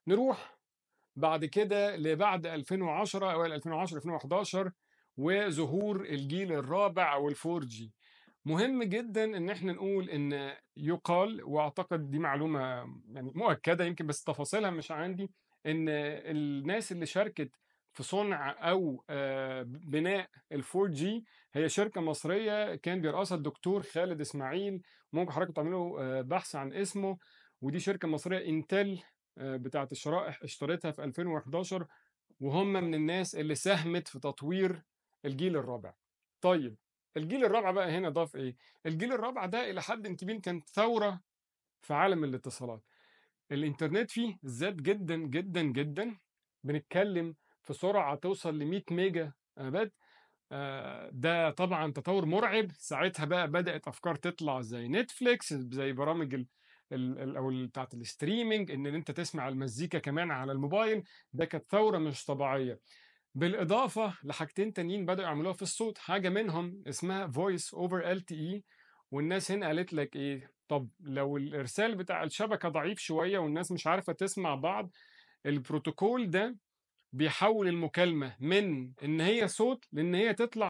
نروح بعد كده لبعد 2010، اوائل 2010 2011، وظهور الجيل الرابع او ال 4G. مهم جدا ان احنا نقول ان يقال، واعتقد دي معلومة يعني مؤكدة يمكن بس تفاصيلها مش عندي، ان الناس اللي شاركت في صنع او بناء ال 4G هي شركة مصرية كان بيرأسها الدكتور خالد اسماعيل. ممكن حضراتكم تعملوا بحث عن اسمه. ودي شركة مصرية انتل بتاعه الشرائح اشتريتها في 2011، وهم من الناس اللي ساهمت في تطوير الجيل الرابع. طيب الجيل الرابع بقى هنا ضاف ايه؟ الجيل الرابع ده الى حد كبير كان ثورة في عالم الاتصالات. الانترنت فيه زاد جدا جدا جدا، بنتكلم في سرعة توصل ل 100 ميجا بت. ده طبعا تطور مرعب. ساعتها بقى بدات افكار تطلع زي نتفليكس، زي برامج ال ال او بتاعت ال streaming، ان انت تسمع المزيكا كمان على الموبايل. ده كانت ثورة مش طبيعية. بالاضافة لحاجتين تانيين بداوا يعملوها في الصوت، حاجة منهم اسمها voice over LTE. والناس هنا قالت لك ايه، طب لو الارسال بتاع الشبكة ضعيف شوية والناس مش عارفه تسمع بعض، البروتوكول ده بيحول المكالمة من ان هي صوت لان هي تطلع